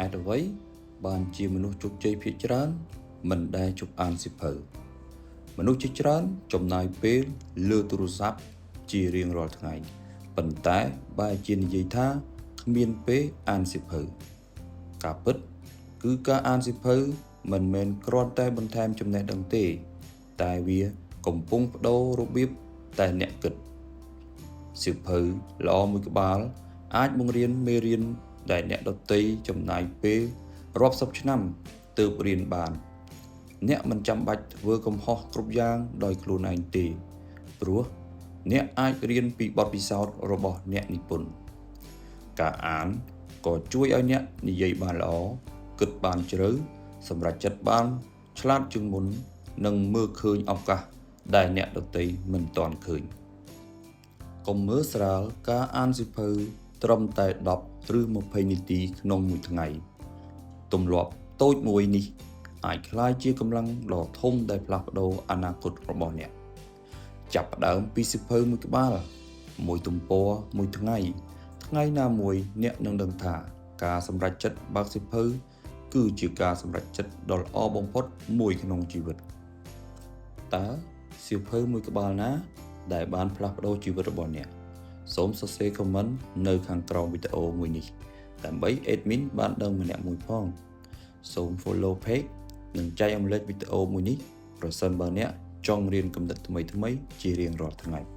េតុអ្វីបានជាមនុស្សជោគជ័យភាគច្រើនមិនដែលជប់អានសៀវភៅមនុស្សជាច្រើនចំណាយពេលលើទូរស័ព្ទជារៀងរាល់ថ្ងៃប៉ុន្តែបែរជានិយាយថាគ្មានពេលអានសៀវភៅការពិតគឺការអានសៀវភៅមិនមែនគ្រាន់តែបន្ថែមចំណេះដឹងទេ តែវាកំពុងប្ដូររបៀបតែអ្នកគិតសៀវភៅល្អមួយក្បាលអាចបង្រៀនមេរៀនដែលអ្នកដទៃចំណាយពេលរាប់សិបឆ្នាំទើបរៀនបាន អ្នកមិនចាំបាច់ធ្វើកំហុសគ្រប់យ៉ាងដោយខ្លួនឯងទេ ព្រោះអ្នកអាចរៀនពីបទពិសោធន៍របស់អ្នកនិពន្ធការអានក៏ជួយឲ្យអ្នកនិយាយបានល្អគិតបានជ្រៅសម្រេចចិត្តបានឆ្លាតជាងមុននិងមើលឃើញឱកាសដែលអ្នកដទៃមិនទាន់ឃើញកុំមើលស្រាលការអានសៀវភៅត្រឹមតែ10ឬ20នាទីក្នុងមួយថ្ងៃទម្លាប់តូចមួយនេះអាចក្លាយជាកម្លាំងដ៏ធំដែលផ្លាស់ប្ដូរអនាគតរបស់អ្នកចាប់ផ្ដើមពីសៀវភៅមួយក្បាលមួយទំព័រមួយថ្ងៃ ថ្ងៃណាមួយអ្នកនឹងដឹងថាការសម្រេចចិត្តបើកសៀវភៅគឺជាការសម្រេចចិត្តដ៏ល្អបំផុតមួយក្នុងជីវិតតើសៀវភៅមួយក្បាលណា ដែលបានផ្លាស់ប្ដូរជីវិតរបស់អ្នកសូមសរសេរ comment នៅខាងក្រោមវីដេអូមួយនេះដើម្បី admin បានដឹងម្នាក់មួយផងសូម follow page និងចែករំលែកវីដេអូមួយនេះប្រសិនបើអ្នកចង់រៀនគំនិតថ្មីៗជារៀងរាល់ថ្ងៃ។